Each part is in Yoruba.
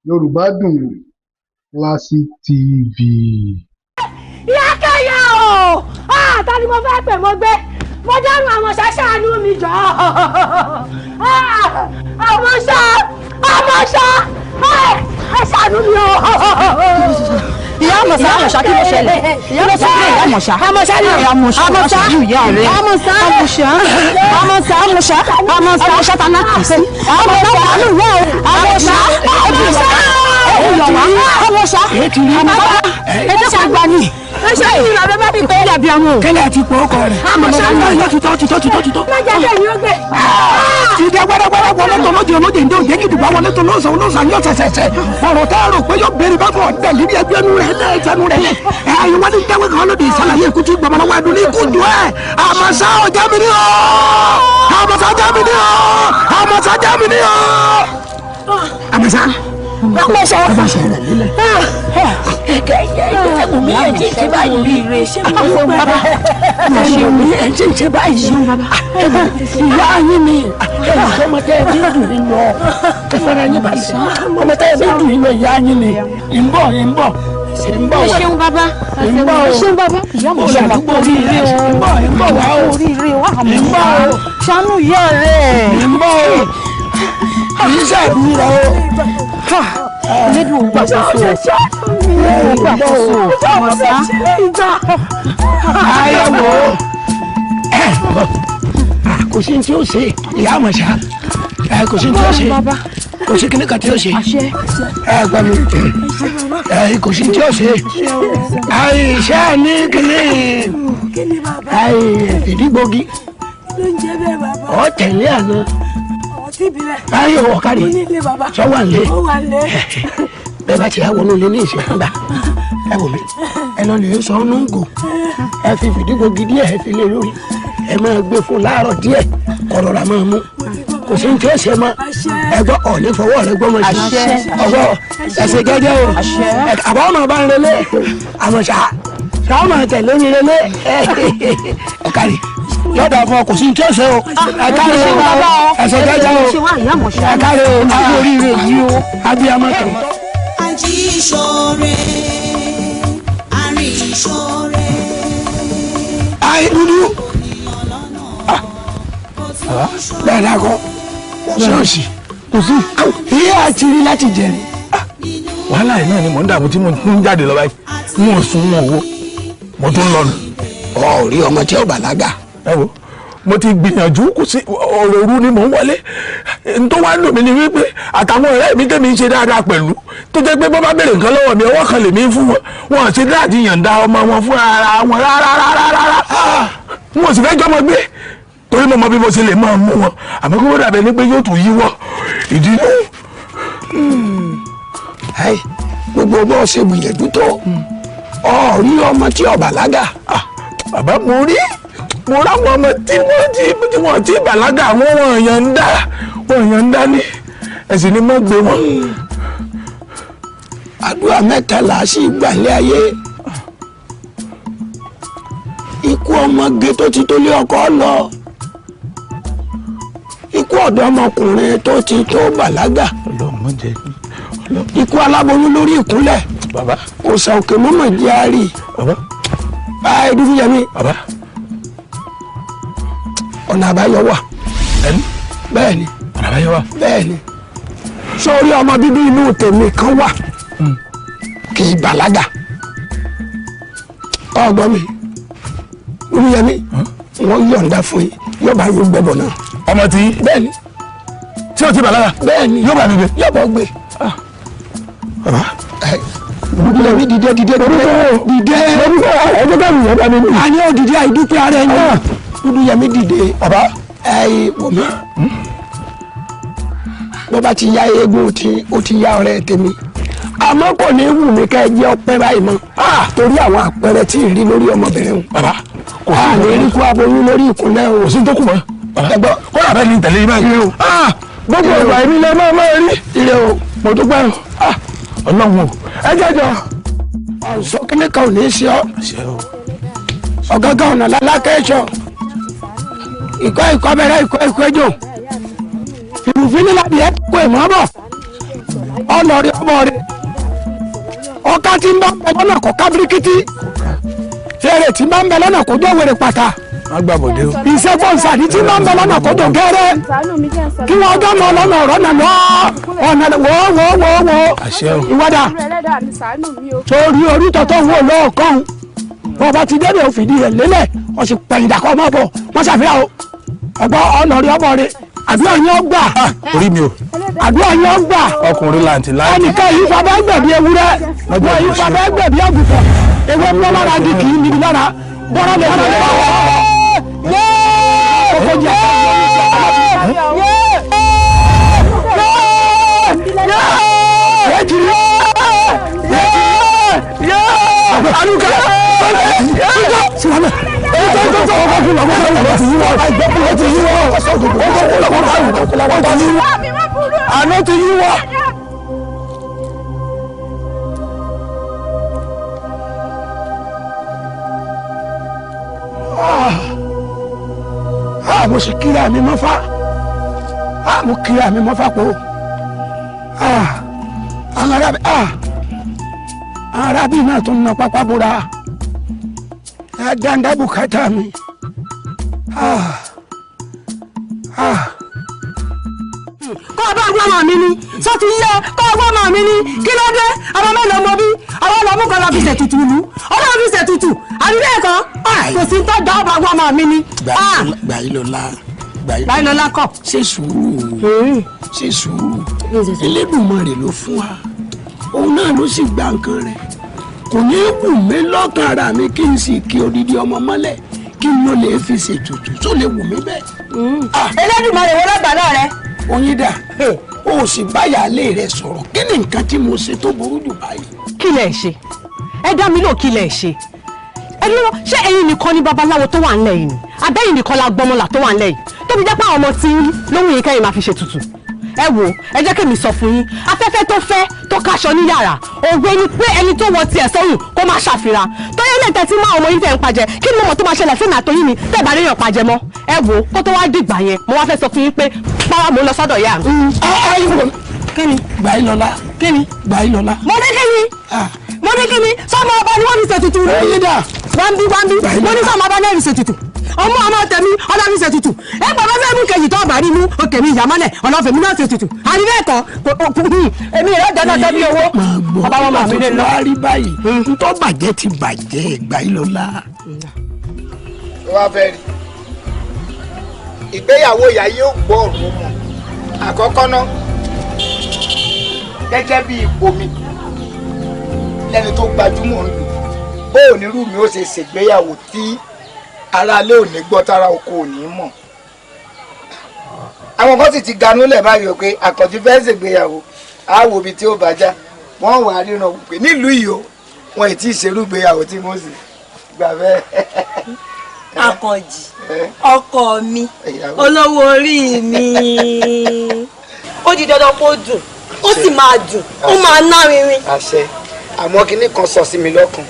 Yorùbá Dùn Wò Classic TV. Ìyá kẹyà o, ta ni mo fẹ́ pè? Mo gbé, mo dárùn. Àmọ̀ṣá, ṣàánú mi jọ. Àmọ̀ṣá, Àmọ̀ṣá, ẹ ṣàánú mi o. Ìyá Àmọ̀ṣá, Àmọ̀ṣá, kí ló ṣẹlẹ̀? Kí ló ṣẹlẹ̀, ìyá Àmọ̀ṣá? Àmọ̀ṣá ni. Àmọ̀ṣá. Àmọ̀ṣá. Ìyá rẹ̀. Àmọ̀ṣá. Àmọ̀ṣá, Àmọ̀ṣá, Àmọ̀ṣá, Àmọ̀ṣá, Àmọ̀ṣá, ta náà kì í sí. Àmọ̀ṣá, àánú ìyá rẹ̀. Àmọ̀ṣá, Àmọ̀ṣá, Àmọ̀ṣá, Àmọ̀ṣá, ẹ jẹ́ kó gbani. Ẹ ṣe ìrìn àbẹ bá mi pé. Ìyá abiyamọ. Kẹlẹ ti pọ ọkọ rẹ. Àmọ̀ṣá. Yóò ti tọ́, ti tọ́, ti tọ́, ti tọ́. Má jẹ́ kẹ́yìn ó gbé. Ti dẹ wẹ́rẹ́wẹ́rẹ́ wọlé tó lóde olóde ndé òjé gidigba wọlé tó lóòsàn olóòsàn yóò ṣẹṣẹṣẹ ọ̀rọ̀ tá a rò pé yóò béèrè bá fọ dẹ̀lí ní ẹgbẹ́ nu rẹ̀ ẹ̀ ẹnu rẹ̀ ẹ̀ ayé wọn ní tẹ́wé kan lóde ìsàlàyé ikú tí gbọmọlọ́wọ́ ẹdun ní ikú dùn ẹ̀. Àmọ̀ṣá, ọjà mi ní ọ́. Àmọ̀ṣá, ọjà mi ní ọ́. Àmọ̀ṣá, ọjà mi ní ọ́. Àmọ̀ṣá. Àmọ̀ṣá. Àmọ̀ṣá rẹ̀ nílẹ̀. Mi ẹ̀ ti ṣe báyìí ṣé mo fún bàbá. Mi ẹ̀ ti ṣe báyìí. Ìyá yín ni ọmọ tẹ ẹ bí dùn yín lọ. Ẹ fara yín balẹ̀. Ọmọ tẹ ẹ bí dùn yín lọ, ìyá yín ni. Ìbọ̀, ìbọ̀, ìbọ̀. Ẹ ṣeun bàbá. Ìbọ̀ Ẹ ṣeun bàbá. Ìyá Àmọ̀ṣá, àdúgbò oríire o. Ìbọ̀, ìbọ̀ wá o. Oríire wa. Ìbọ̀ o. Ṣàánú ìyá rẹ̀. Ìbọ̀ o. Kì í ṣàbí rẹ o. Elédùn ò gbàkóso, ò gbàkóso, Àmọ̀ṣá. Ayẹwo ẹ, kò sí ní tí ó ṣe ìyá Àmọ̀ṣá ẹ, kò sí ní tí ó ṣe, kò sí kíní kan tí ó ṣe ẹ. Gbọ́ mi ẹ, kò sí ní tí ó ṣe. Àìṣe ní kíní ìdígbògi ọ tẹ̀lé àná báyọ̀ ọ̀kadì sọ wà nílé. Bẹ́ẹ̀ bá ti yà wọnú ilé ní ìsìn gbà, ẹ wò mí, ẹ lọ lè sọ ọ́nù ńgò, ẹ fi fìdígbògi díẹ̀, ẹ fi lé lórí, ẹ máa gbé fún láàárọ̀ díẹ̀, ọ̀rọ̀ rà máa mú. Kò sí ní tí ó ṣe mọ́. Ẹ gbọ́, ọ̀ ní fọwọ́ rẹ gbọ́ mọ́ sí ọwọ́. Ẹsẹ̀ jẹ́jẹ́ o. Àbọ̀ ọmọ bá ń relé. Àmọ́ ṣá ṣá ọmọ tẹ̀lé mi relé. Ọ̀kàrí yọ̀dà fún ọ. Kò sí ní tí ó ṣe o. Ẹ káre o, ẹsẹ̀ jẹ́jẹ́ o. Ẹ káre o, àbí oríire yìí o, abiyamọ tó. Ajíṣọ́rẹ́, àríṣọ́rẹ́. Ayé dúdú dáadáa kọ ṣọ́ọ̀ṣì Kò sí. Ìyá àti rí láti jẹrin. Wàhálà yìí náà ni mò ń dààmú tí mo ń jáde lọ báyìí. N ò sùn, wọn ò wo, mo tún ń lọ nù. Ọ rí ọmọ tí ó bàlágà? Ẹ wo, mo ti gbìyànjú, kò sí. Ọ̀rọ̀ òru ni mò ń wọlé. N tó wá lò mí ni wípé àtàwọn ọ̀rẹ́ mi tẹ̀mí ń ṣe dáadáa pẹ̀lú, tó jẹ́ pé bọ́ bá béèrè nǹkan lọ́wọ́ mi, ọwọ́ kan lèmi ń fún wọn. Wọn ò ṣe dáàdì yànda ọmọ wọn fún ara wọn rárá rárá rárá. N ò sì fẹ́ jọmọ gbé torí mo mọ bí mo ṣe lè máa mú wọn, àmọ́ kó dàbẹ̀ ni pé yóò tún yíwọ́ ìdí inú. Gbogbo bó ṣe gbìyànjú tó, ọ rí ọmọ tí ó bàlágà? Bàbá, mo rí, mo ráwọn ọmọ tí wọ́n ti bàlágà. Àwọn wọn yàn ń dá, wọn yàn ń dá ní ẹ̀sìn ni mo gbé wọn. Àdúrà mẹ́ta là á sì gbà lé ayé: ikú ọmọge tó ti tó lé ọkọ lọ, ikú ọ̀dọ́mọkùnrin tó ti tó bàlágà, Ọlọ́run jẹ́. Ikú aláboyún lórí ìkúnlẹ̀. Bàbá. Òòsà òkè mọ́mọ́ jẹ́ àárí. Bàbá. Báyìí, dúdú yẹmi. Bàbá. Ọ̀nà àbáyọ wà. Ẹni? Bẹ́ẹ̀ ni. Ọ̀nà àbáyọ wà? Bẹ́ẹ̀ ni. Sórí ọmọ bíbí inú tèmi kan wà, kì í bàlágà. Ọgbọ́n mi, dúdú yẹmi, wọ́n yọ̀ǹda fún yín, yóò bá yóò gbẹ́bọ̀ náà. Ọmọ tí? Bẹ́ẹ̀ ni. Tí o ti bàlágà? Bẹ́ẹ̀ ni. Yóò bá mi gbé? Yóò bọ́ gbé. Bàbá. Dúdú yẹmi, dìde, dìde, dìde, dìde. Ẹjọ́ bá mi yẹn bá mi nù. A ní òdìdí àìdúpẹ́ ara ẹni. Dúdú yẹmi, dìde. Bàbá. Ẹ wò mí, bó bá ti ya eégún tí ó ti ya ọ̀rẹ́ tèmi, àmọ́ kò ní wù mí ká ẹ jẹ́ ọpẹ́ báyìí mọ́, torí àwọn àpẹẹrẹ tí ì rí lórí ọmọbìnrin o. Bàbá, kò A sí. ní rí kó aboyún lórí ìkúnlẹ̀ o. Kò sí tó kù mọ́. Ẹgbọ́. Kó làbẹ́ ni tẹ̀lé yín báyìí. Gbogbo ìgbà èmi lẹ máa máa rí. Ire o. Mo dúpẹ́ o. Ọlọ́run o, ẹ jẹ́jọ́. Ọ̀sọ́ kíní kan ò ní í ṣe ọ́. Ọ̀gángan ọ̀nà lálákẹ́ ṣọ ìkọ́ ìkọ́ bẹ̀rẹ̀ ìkọ́ ìkọ́ ẹjọ́ ìrùfín ní láti ẹ̀ kó ìmọ̀ bọ̀. Ọlọ́ọ̀rẹ́ ọmọ rẹ ọ̀ká tí ń bá ń bẹ lọ́nà kó kábíríkítí fèrè tí ń bá ń bẹ lọ́nà kó dọ̀wẹ̀rẹ̀ pàtà ìṣẹ́gbọ̀nsàdí tí ń bá ń bẹ lọ́nà kó dọ̀ gẹ́rẹ́ kí wọ́n dọ́nà ọlọ́nà ọ̀rọ̀ nà lọ́ ọ̀nà wọ́wọ́wọ́wọ́ ìwádà torí orí tọ́tọ́ wò lọ́ọ̀kan bọ́ba ti débẹ̀ òfìdí rẹ̀ lélẹ̀ ọ̀sìn pẹ̀yìndà kọ́ ọmọ bọ̀ wọ́n ṣàfihàn o ọgbọ́n ọlọ́ọ̀rẹ́ ọmọ rẹ àdúrà yín ó gbà. Orí mi o. Àdúrà yín ó gbà. Ọkùnrin làǹtì láǹtì. Ẹnìkan yìí fabẹ́ gbẹ̀bí ewúrẹ́. Wọ́n yìí fabẹ́ gbẹ̀bí àgùntàn. Ewé ń lọ lára di kì í níbi lára. Bọ́lá lè fọlọ́ lọ́wọ́. Kókó jẹ́ Àná ti yí wá. Mo sì kíra mi mọ́fà, mo kíra mi mọ́fà po. Àwọn arábí náà tún na pápá bóra. Ẹ dáńdá bùkátà mi. Kọ́ ọ bá gbọ́ ọmọ mi ni sọ ti yẹ kọ́ ọ gbọ́ ọmọ mi ni kí ló dé ọmọ mélòó mo bí àwọn ọlọ́mú kan lọ fi ṣètùtù ìlú ọlọ́run fi ṣètùtù àbí bẹ́ẹ̀ kọ́ kò sí tọ́jú ọba gbọ́ ọmọ mi ni. Gbàyìlọ́lá Gbàyìlọ́lá kọ̀. Ṣe sùúrù ṣe sùúrù Elédùmarè ló fún wa òun náà ló sì gba nǹkan rẹ̀ kò ní í wù mí lọ́kàn ara mi kí n sì kí odidi ọmọ mọ́lẹ̀ kí n ló lè fi ṣètùtù tó lè wù mí bẹ́ẹ̀. Elédùmarè wo lọ́gbà náà rẹ. Oyin dà o sì báyàlé rẹ sọ̀rọ̀ kí ni nǹkan tí mo ṣe tó burú jù báyìí. Kí lẹ ṣe ẹ dá mi lò kí lẹ ṣe ẹ dúró ṣé ẹ̀yin nìkan ni babaláwo tó wà ńlẹ̀ yìí ni àbẹ́yìn nìkan la gbọmọlà tó wà ńlẹ̀ yìí tó fi jẹ́ pé àwọn ọmọ tí ń lóhùn yìí kẹ́yìn máa fi ṣe tutù ẹ wò ẹ jẹ́ kí mi sọ fún yín afẹ́fẹ́ tó fẹ́ tó kaṣọ ní yàrá òwe ni pé ẹni tó wọ tiẹ̀ sọ́rùn kó má ṣàfihàn tóyẹ́ lè tẹ́tí mọ́ àwọn ọmọ yín tẹ̀ ń pajẹ kí ni mo mọ̀ tó máa ṣẹlẹ̀ fún àtọ́yìn mi tẹ́ bá ríyàn pajẹ mọ́ ẹ wò kó tó wá dìgbà yẹn mo wá fẹ́ sọ fún yín pé pàwọ́ mo lọ sọ́dọ̀ yá mi. Kíni. Gbàyìlọ́lá. Kíni. Gbàyìlọ́lá. Mo ní kíni. Mo ní kíni sọmọ ọba ni wọ́n fi ṣètùtù rí. Oyin dà. Wọ́n bí wọ́n bí mo ní sọmọ ọba náà fi ṣètùtù ọmọ ọmọ tẹmí ọlọ́fi ṣètùtù ẹ gbọ́dọ̀ fẹ́ mú kejì tó ọba rí mú òkè mi ìyàmọ́lẹ̀ ọlọ́fẹ́ mi náà ṣètùtù àrí bẹ́ẹ̀ kọ́ èmi rẹ̀ dáná tẹ́ bí owó ọba wọn máa mi lè lọ. Wàá rí báyìí ntọ́ bàjẹ́ ti bàjẹ́ Gbàyìlọ́lá. Wọ́n á fẹ́ rí ìgbéyàwó ìyá yóò gbọ́ ọ̀rùn mọ́ àkọ́kọ́ náà gẹ́gẹ́ bí ipò mi lẹ́ni tó gbajúmọ̀ ń lò bó onírú mi ó ṣe ṣègbéyàwó tí aráalé ò ní gbọ́ tára oko ò ní mọ̀ àwọn kan sì ti ganú lẹ̀ báyìí o pé Àkànjí fẹ́ ṣègbéyàwó á wo ibi tí ó bá já wọ́n wà á ríran pé nílùú yìí o wọn ì tí ì ṣerú ìgbéyàwó tí mo sì gbà bẹ́ẹ̀. Àkànjí ọkọ mi olówó orí mi ó di dandan kó dùn ó sì máa dùn ó máa nárinrin. Àṣẹ àmọ́ kinní kan sọ sí mi lọ́kàn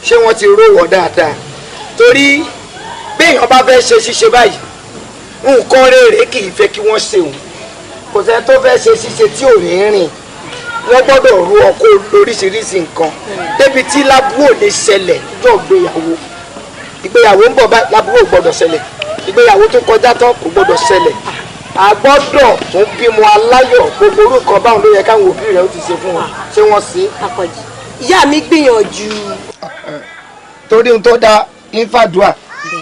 ṣé wọ́n ti rówó dáadáa torí béèyàn bá fẹ́ ṣe ṣíṣe báyìí nǹkan rere kì í fẹ́ kí wọ́n ṣe òun kò sẹ́ni tó fẹ́ ṣe ṣíṣe tí ò ní rìn wọ́n gbọ́dọ̀ rú ọkọ lóríṣiríṣi nǹkan débi tí lábúrò lè ṣẹlẹ̀ tó gbéyàwó ìgbéyàwó ń bọ̀ báyìí lábúrò gbọ́dọ̀ ṣẹlẹ̀ ìgbéyàwó tó kọjá tán kò gbọ́dọ̀ ṣẹlẹ̀ a gbọ́dọ̀ tún bímọ aláyọ̀ gbogbo orúkọ báwọn ló yẹ káwọn òbí rẹ̀ ó ti ṣe fún wọn ṣé wọ́n ṣe. Àkànjí ìyá mi gbìyànjú. Torí ohun tó dáa ń fàdúà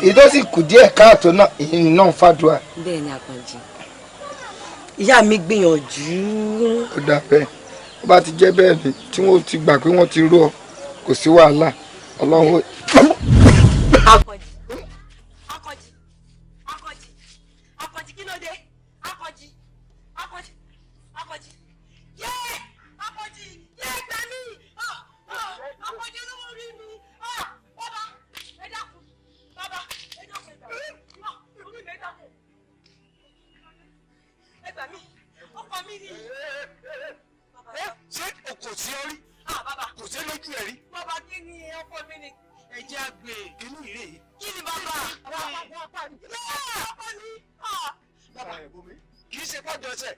èyí tó sì kù díẹ̀ káàtó náà èyí náà ń fàdúà. Bẹ́ẹ̀ ni Àkànjí ìyá mi gbìyànjú. Ó dà bẹ́ẹ̀ ó bá ti jẹ́ bẹ́ẹ̀ ni tí wọ́n ti gbà pé wọ́n ti rú ọ kò sí wàhálà Ọlọ́run ó. Àkànjí Àkànjí Àkànjí Àkànjí kí ló dé Àkànjí Àkànjí Àkànjí yé Àkànjí yé gbà mí Àkànjí olówó orí mi bàbá ẹ dákun bàbá ẹ dákun ẹ gbà mí orí mi ẹ dákun ẹ gbà mí ọkọ mi ni. Ṣé o kò sí ọ rí? Kò sí lójú ẹ rí? Bàbá kí ni ọkọ mi ni? Ẹ jẹ́ àgbẹ̀ inú ìrè yìí. Kí ni bàbá? Ọkọ mi. Kì í ṣe pọ́jọ ṣẹ̀.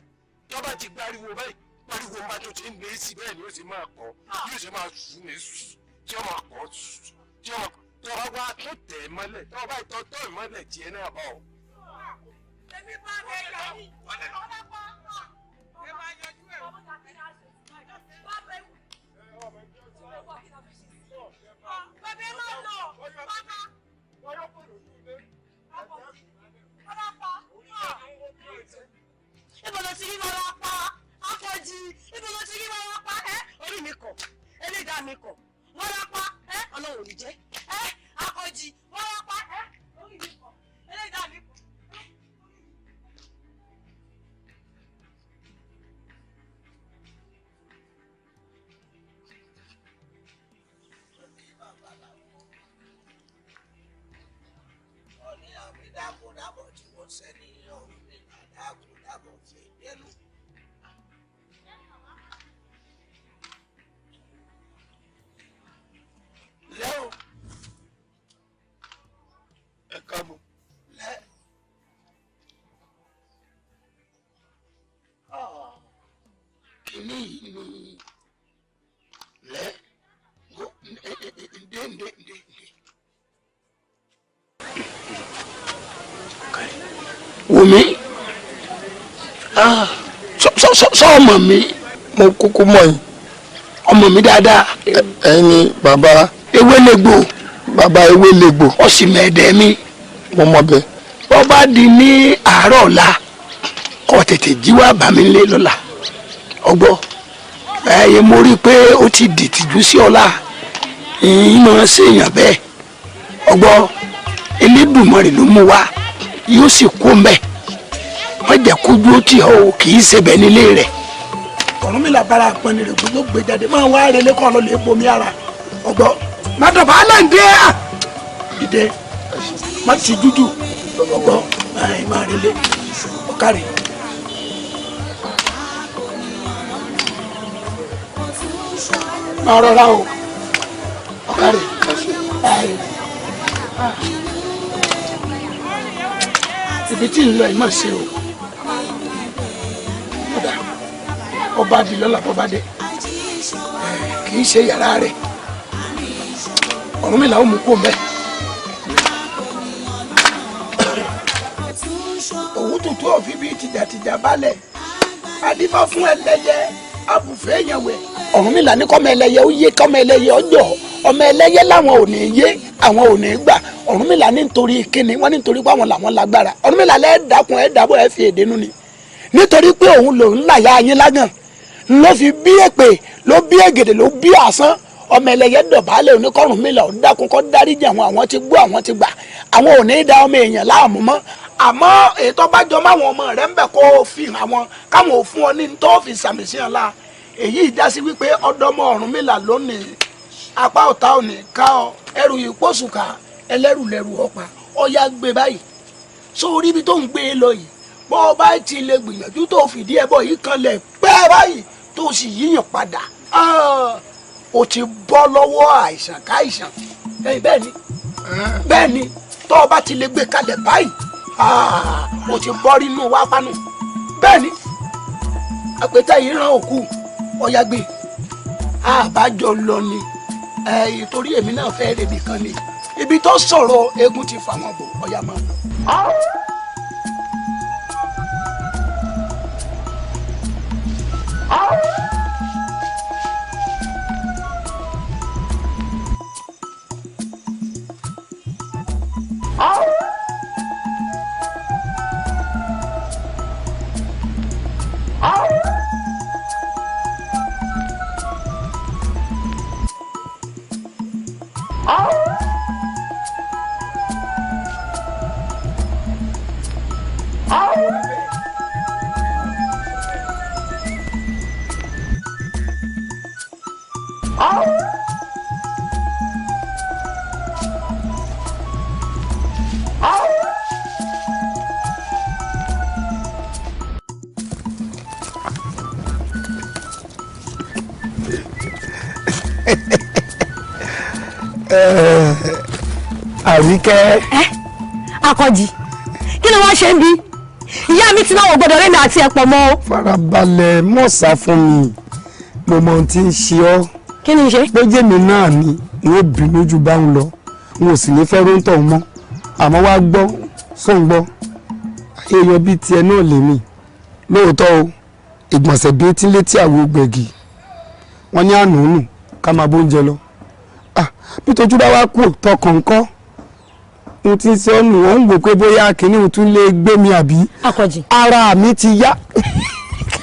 Tó bá ti gbáriwo báyìí, gbáriwo máa tó ti ń lé sí bẹ́ẹ̀ ni ó sì máa kọ́, yóò sì máa sùn ní sùn, tí ó máa kọ́ tí ó máa tó bá wá tó tẹ̀ mọ́lẹ̀, tó bá tọ́ tọ́ ìmọ́lẹ̀ tiẹ̀ náà bọ̀. Èmi bá mi gbà mí. Ẹ máa yanjú ẹ̀. Bàbá ẹ máa lọ. Bàbá. Ibo ló ti rí wọn pa? Akọ̀jì, ibo ló ti rí wọn pa? Ẹ́ orí mi kọ̀, ẹlẹ́dàá mi kọ̀, wọ́n wá pa, ẹ́ Ọlọ́run ò ní jẹ́, ẹ́ Akọ̀jì, wọ́n wá pa, ẹ́ orí mi kọ̀, ẹlẹ́dàá mi kọ̀. Dákúndábọ̀ tí wọ́n sẹ́ni ọ̀hún ní dákúndábọ̀ fi dénú. Lẹ́ o. Ẹ káàbọ̀. Lẹ́. Kìíní yìí ni lẹ́ ndé ndé ndé ndé. Wùmí, sọ ọmọ mi. Mo kúkú mọ̀ yín. Ọmọ mi dáadáa. Ẹ̀yin ni bàbá. Ewélégbò. Bàbá Ewélégbò. Ó sì mẹ̀ẹ́dẹ́ mi. Mo mọ̀ bẹ́ẹ̀. Bọ́ bá di ní àárọ̀ ọ̀la, kó tètè jí wá bá mi lé lọ́la. Ọgbọ́, ẹ̀yin mo rí i pé ó ti dìtìjú sí ọ̀la. Ìyín máa ń ṣèyàn bẹ́ẹ̀. Ọgbọ́, Elédùmarè ló mú wa, yóò sì kó mbẹ. Wọ́n jẹ́ kójú ó tì ọ́ o, kì í ṣe bẹ́ẹ̀ nílé rẹ̀. Ọ̀rúnmìlà bára àpọ́nni rẹ̀ gbogbo gbé jáde máa wá relé kọ́ lọ lè bomi ara. Ọgbọ́, má dọ̀bà á ń dé à. Dìde, má ti dúdú. Ọgbọ́, máa relé. Ọ̀kárì. Máa rọra o. Ọ̀kárì. Ibi tí ń lọ ẹ̀ máa ṣe o. Kódà ọba di lọ́la bọ́ba dé, kì í ṣe yàrá rẹ̀. Ọ̀rúnmìlà ó mú kó mẹ́. Òwú tuntun òfin bíi tìjàtìjà balẹ̀, adífá fún ẹlẹ́yẹ abùfẹ́ yẹn wẹ̀. Ọ̀rúnmìlà ní kọ́mọ ẹlẹ́yẹ ó yé, kọ́mọ ẹlẹ́yẹ ọjọ́, ọmọ ẹlẹ́yẹ làwọn ò ní yé, àwọn ò ní gbà. Ọ̀rúnmìlà ní nítorí kíni, wọ́n ní nítorí pé àwọn làwọn lágbára. Ọ̀rúnmìlà lẹ́ dákun ẹ̀ dábọ̀ ẹ̀ fi èdè nú ni, nítorí pé òun lòun làyà yín lágàn, ló fi bí èpè, ló bí ègèdè, ló bí àsán. Ọmọ ẹlẹ́yẹ dọ̀bálẹ̀ oníkọ̀rúnmìlà ó dákun kó dáríjì àwọn, àwọn ti gbọ́, àwọn ti gbà, àwọn ò ní da ọmọ èèyàn láàmú mọ́. Àmọ́ ètò bá jọ máwọn ọmọ rẹ̀ ń bẹ̀ kó fi hàn wọn, káwọn ò fún ọ ní tó fi sàmì sí hàn la. Èyí ìdásí wípé ọ̀dọ́mọ Ọ̀rúnmìlà lónìí, apá ọ̀tá ò ní ká ọ, ẹrù yìí pọ̀ṣùkà, ẹlẹ́rù lẹ́rù ọ̀pá, ọ̀yà gbé báyìí. Sórí ibi tó ń gbé e lọ yìí, bọ́ ọ bá ti lè gbìyànjú tó fìdí ẹbọ yìí kanlẹ̀ pẹ́ báyìí tó sì yíyàn padà, o ti bọ́ lọ́wọ́ àìsàn káìsàn. Bẹ́ẹ̀ ni, bẹ́ẹ̀ ni, tó o bá ti lè gbé kalẹ̀ báyìí, o ti bọ́ rínú wá pánú. Bẹ́ẹ̀ ni, àpẹtẹ yìí ràn òkú, ọ̀yà gbé. Àbájọ lọ ni, torí èmi náà fẹ́ rebi kan ni. Ibi tó sọ̀rọ̀ eégún ti fà wọ́n bò, ọ̀yà máa lọ. Àríkẹ́. Akọ̀jì, kí ló wá ṣe ń bí? Ìyá mi ti náà wò gbọ́dọ̀ rẹ́mi àti ẹ̀pọ̀ mọ́ o. Farabalẹ̀, mọ̀sá fún mi, mo mọ ohun tí ń ṣe ọ́. Kí ni ṣe? Péjé mi náà ni n ó bínú ju báwọn lọ, n ò sì ní fẹ́ róńtọ̀ mọ́. Àmọ́ wá gbọ́, sóun gbọ́, èèyàn bíi tiẹ̀ náà lèmi. Lóòótọ́ o, ìgbọ̀nsẹ̀ bíi tí létí àwo gbẹ̀gì, wọ́n ní ànúnù ká máa bóúnjẹ lọ. Bí tójú bá wá kú tọkàn ńkọ́, n ti ṣe ọ́ nù, ó ń wò pé bóyá kìíní ò tún lè gbé mi àbí. Akànjì. Ara mi ti yá.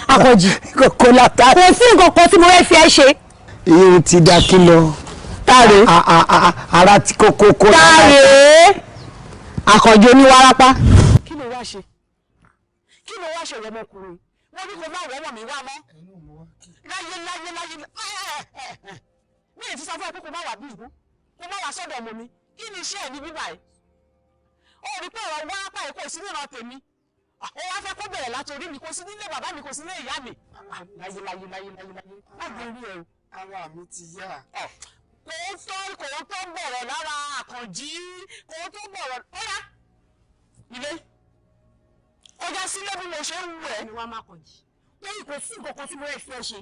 Akànjì. Kókó látà. Kò sí nǹkan kan tí mo fẹ́ fi ẹ́ ṣe. Irun ti da kí lọ. Táre. Ara ti kókó kó. Táre. Akànjì oníwárápá. Kí ló wá ṣe? Kí ló wá ṣe ọmọkùnrin? Wọ́n ní kó má wọ́wọ́ mi wá mọ́. Láyé láyé láyé mi ì ti sọ fún ẹ pé kó má wà bí ìbú, kó má wà sọ́dọ̀ ọmọ mi. Kí ni iṣẹ́ ẹ̀ ní bíbá yìí? Ó rí pé ọ̀rọ̀ wárápá yìí kò sí níran tèmi. Ó wá fẹ́ kó bẹ̀rẹ̀ láti orí mi, kò sí nílé bàbá mi, kò sí nílé ìyá mi. Láyé láyé láyé láyé láyé má gbé orí ẹ o. Ara mi ti yá. Kò tó bọ̀rọ̀ lára Àkànjí, kò tó bọ̀rọ̀. Ó yá ilé ó já sílé bí mo ṣe ń wù ẹ́. Ni wàá má Kànjí lórí kò sí nǹkan kan tí mo rẹ̀ fi ẹ ṣe.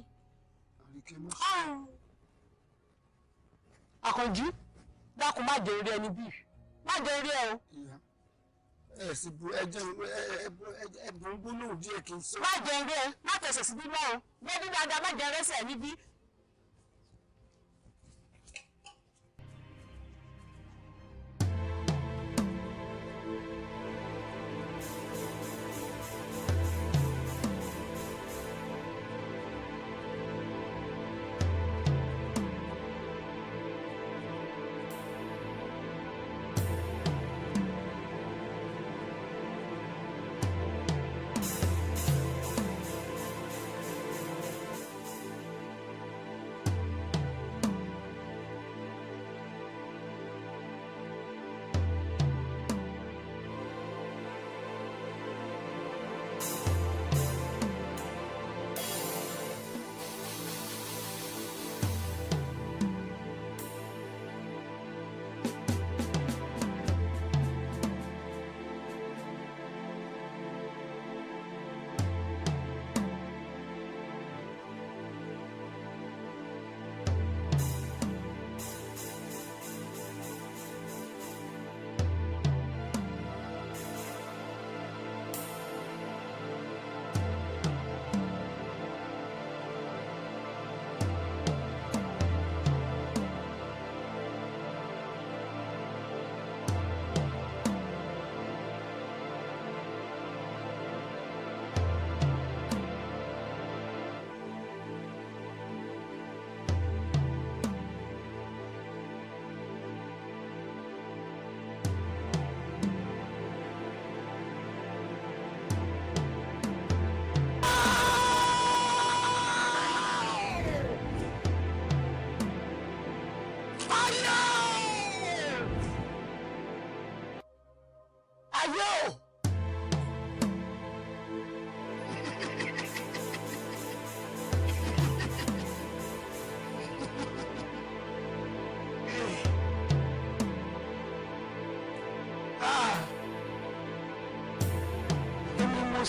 Àkànjí dákun má jẹ orí ẹni bí, má jẹ orí ẹ o. Ẹ sì bu ẹjẹ ẹbùn gbólóhùn díẹ̀ kí n sọ. Má jẹ orí ẹ, má tẹsẹ̀ sí bíbá o, gbẹ́dí dáadáa, má jẹ ẹrẹ́sẹ̀ níbí.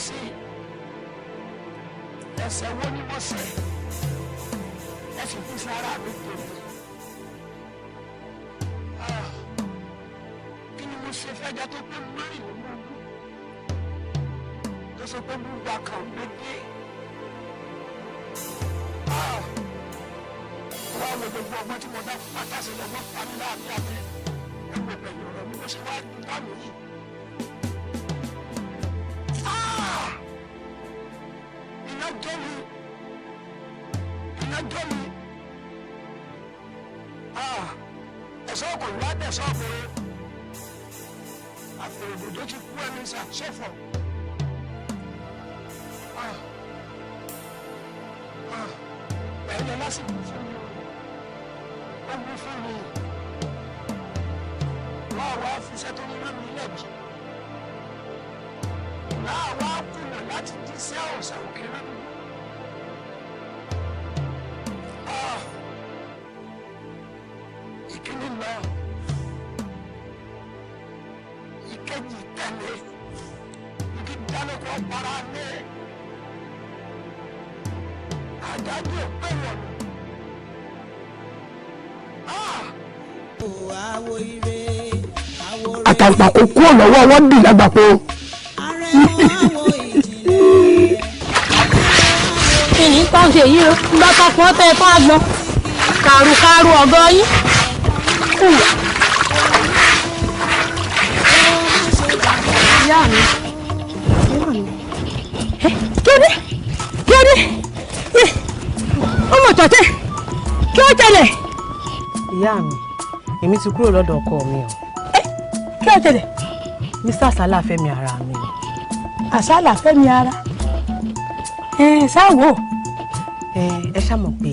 Sí ẹsẹ̀ wo ni mo ṣe ẹ sì fi sí ara mi tèmi. Kí ni mo ṣe fẹ́jà tó pé mẹ́rìnlélógún tó ṣe pé gbogbo àkàn mi dé? Wá wo gbogbo ọgbọ́n tí mo dá pátá sí lọ́gbọ́n pa mí láàbí abẹ́ ẹgbẹ́ pẹ̀lú ọ̀rọ̀ mi bó ṣe wá dá mi yìí. Iná jó mi, iná jó mi. Ẹ̀sọ́ kò wá dẹ̀sọ́ ọkùnrin. Àfẹ̀rẹ̀dòdó ti kú ẹni sọ̀fọ̀. Ẹ̀yẹ lásìkò fún mi, ó wú fún mi. Wá wá fiṣẹ́ tó ní lómi lẹ́bi. Láà wá kùnà láti díṣẹ́ ọ̀sà òkè lómi. Ìkíní lọ, ìkejì tẹ̀lé, igi dáná. Ọ̀pára ní àdájọ́ òpè wọ̀nù. Àtàǹpàkò kúrò lọ́wọ́ wọn dì lágbàpọ̀. Kí ni tó ń ṣe yìí o? Ń bá tọ́ fún ọ́ tẹ́ ẹ fún àgbọn. Kàrúkàrú ọ̀gọ́ yín. Ìyá mi. Ìyá mi. Kí ó dé? Kí ó dé? Ọmọ tọ̀tẹ̀. Kí ó tẹ̀lẹ̀? Ìyá mi, èmi ti kúrò lọ́dọ̀ ọkọ mi o. Kí ó tẹ̀lẹ̀? Mr. Asala fẹ́mi ara mi ni. Àsálà fẹ́mi ara. Ẹ sáwò. Ẹ ṣá mọ̀ pé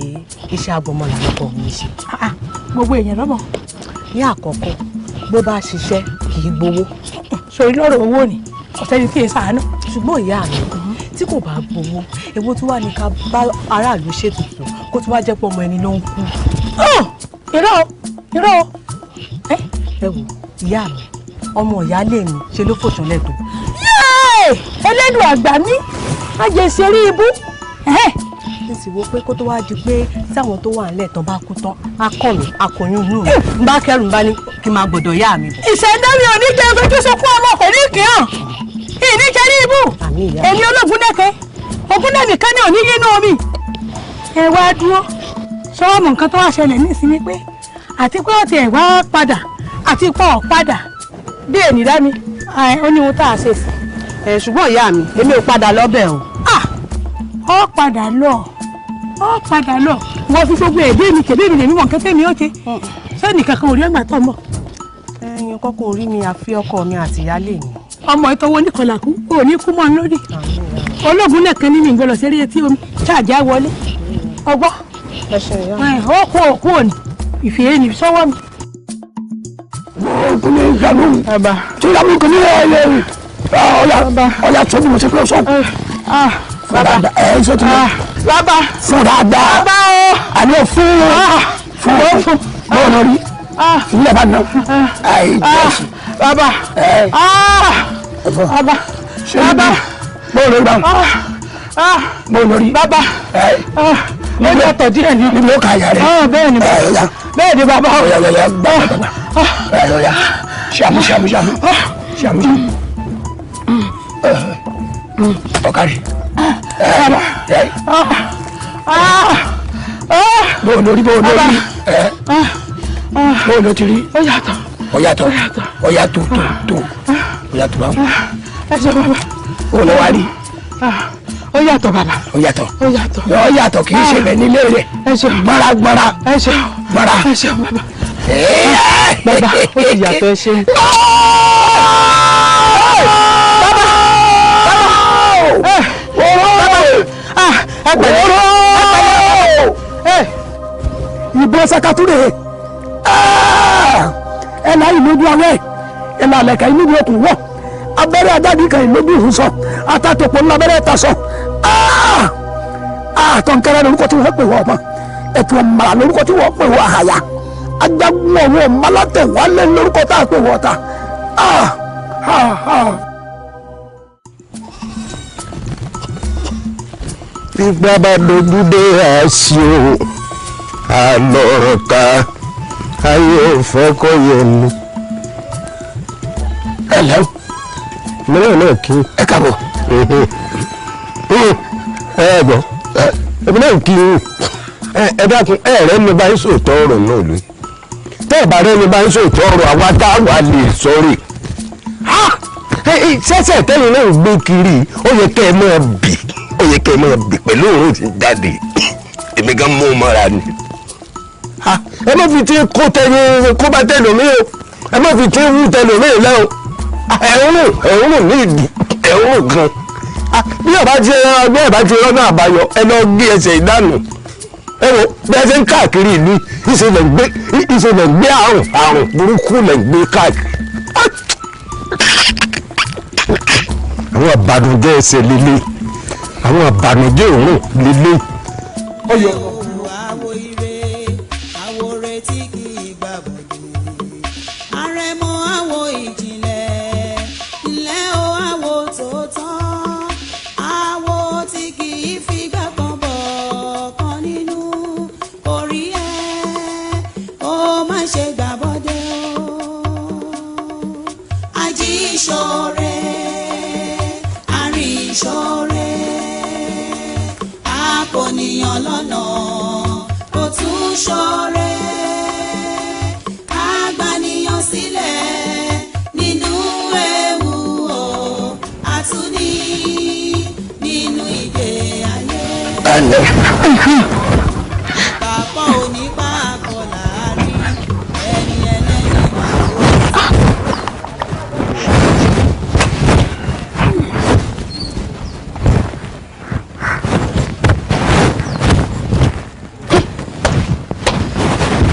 iṣẹ́ agbọmọlà lọkọ mi ṣe. Gbogbo èèyàn lọ́mọ. Ní àkọ́kọ́, bó bá ṣiṣẹ́ kì í gbowó. Sori lọ́rọ̀ owó ni, kò sẹ́ni tí ì ṣàánú. Ṣùgbọ́n ìyá mi, tí kò bá gbowó, èwo tí wàá ní ká bá aráàlú ṣètùtù kó tí wàá jẹ́ pé ọmọ ẹni ló ń kú. Irọ́ o, irọ́ o. Ẹ wò, ìyá mi, ọmọ ìyáálé mi ṣe ló fòṣùnlẹ̀ tó. Yéè! Ẹlẹ́dùn àgbà mi, má jẹ́ ṣeré ibú. N sì wo pé kó tó wá di pé táwọn tó wà nílẹ̀ tán bá kú tán á kàn mí akọyún inú mi n bá kẹrù n bá ní kí n máa gbọ́dọ̀ yá mi bọ̀. Ìṣẹ̀dá mi ò ní jẹ́ fojú sunkún ọmọ kò ní kí hàn. Ìní jẹ́ ní ibú. Èmi ológun dẹ́kẹ́. Ogún náà nìkan ní òní yínú omi. Ẹ wá dúró. Sọ́wọ́ mọ̀ nǹkan tó wá ṣẹlẹ̀ nísìnyí pé àti pé ó ti ẹ̀ wá padà àti pọ̀ ọ̀ padà bí ènì dá mi ó ní ohun tá a ṣe sí. Ẹ ṣùgbọ́n ìyá mi, èmi ò padà lọ́bẹ̀ o. Ó padà lọ, ó padà lọ. Wọ́n fi gbogbo èdè mi kèdè mi lèmi mọ̀ nǹkan tẹ́mi ó ṣe. Sẹ́ni kankan ò rí ẹgbàá tó ń bọ̀. Ẹyin kọ́kọ́ orí mi àfi ọkọ mi àti ìyáálé mi. Ọmọ ìtọ́wọ́ oníkọlà kú, ò ní kú mọ́ ọ lórí. Ológun náà kan ní mi gbọ́dọ̀ ṣeré etí omi ṣáàjà wọlé. Ọgbọ́. Ó kú òkú òní, ìfìyé ni sọ́wọ́ mi. Kò ní ìyanu tí ìyanu kò ní ẹ ọ̀ya ọ̀ya tó bí mo ṣe fẹ́ sọ. Bàbá ẹ ṣe tó Bàbá. Fún dáadáa. Bàbá o. Àní ò fún fún fún bọ́ọ̀ lọ rí ilé bá nà àì jẹ́sì. Bàbá. Bàbá. Bàbá. Bọ́ọ̀ lórí báwọn. Bọ́ọ̀ lórí. Bàbá. Ó yàtọ̀ díẹ̀ ni. Níbi ó kà yà rẹ̀. Bẹ́ẹ̀ ni bàbá. Bẹ́ẹ̀ ni bàbá. Ọ̀ya ọ̀ya gbà gbà gbà. Ọ̀ya ṣàmú ṣàmú ṣàmú ṣàmú. Ọ̀kàrí. Bó lórí bó lórí bó ló ti rí. Ó yàtọ̀. Ó yàtọ̀ ó yàtọ̀ tó tó ó yàtọ̀ báwọn. Ẹ ṣe bàbá. Ó lọ wá rí. Ó yàtọ̀ bàbá. Ó yàtọ̀. Ó yàtọ̀. Ó yàtọ̀ kì í ṣe bẹ̀ nílé rẹ̀. Gbára gbára. Ẹ ṣe gbára. Ẹ ṣe bàbá. Bàbá ó ti yàtọ̀ ẹ ṣeun. Ìbọn sakature ẹ láyé lójú awẹ ẹ lálẹ́ inú mi okùn wọ abẹ́rẹ́ ajáde kan ìlójú ìhùn sọ atatòpọ̀ ńlá abẹ́rẹ́ ta sọ àtọ̀nkẹ́rẹ́ lórúkọ tí wọ́n pè wọ́n ọmọ ẹ̀tù ọ̀màrà lórúkọ tí wọ́n pè wọ́n àhàyà ajagun ọ̀wọ́ ọ̀málátẹ̀ wálé lórúkọ tá a pè wọ́n ta. Gbígbá bá dojú dé àṣì o àlọ́rọ̀ ká ayé òfẹ́ kọ́ yẹ ni. Ẹ lẹ́ o. Mìíràn náà kí. Ẹ káàbọ̀. Ẹ gbọ́ ẹbí náà kí n ẹ dákun ẹ rẹ ní bá ń sòótọ́ ọ̀rọ̀ náà lóye tẹ́ ẹ bá rẹ ní bá ń sòótọ́ ọ̀rọ̀ àwa tá a wà lè sọ̀rọ̀ ṣẹ́ṣẹ̀ tẹ́yìn náà ń gbé kiri ó yẹ kẹ́ ẹ máa bì ó yẹ kẹ́ ẹ máa bì pẹ̀lú òórùn ti jáde èmi gan mú un mọ́ra ni. Ẹ má fi tí kó tẹyin kó bá tẹlòmíì o ẹ má fi tí wú tẹlòmíì lẹ́ o ẹ̀rùn ẹ̀rùn ní ìdí ẹ̀rùn gan. Bí ọba ti bí ọba ti rọ́nà àbáyọ ẹ lọ gbé ẹsẹ̀ ìdánù ẹ wo bí ẹ ṣe ń káàkiri ìlú ìṣe lẹ̀ ń gbé ìṣe lẹ̀ ń gbé àrùn àrùn burúkú lẹ̀ ń gbé káàkiri. Àwọn àbànújẹ́ ẹsẹ̀ líle àwọn àbànújẹ́ òórùn líle. Àwo ire, àwo retí kì í gbà bọ̀dé. Àrẹ̀mọ àwo ìjìnlẹ̀, ńlẹ́ o àwo tòótọ́. lọ́nà kò tún ṣọ̀rẹ́ agbaniyan sílẹ̀ nínú ewu o àtúní nínú ìdè ayé. Bàbá onípa àkọlà rí ẹni ẹlẹ́ni máa wò.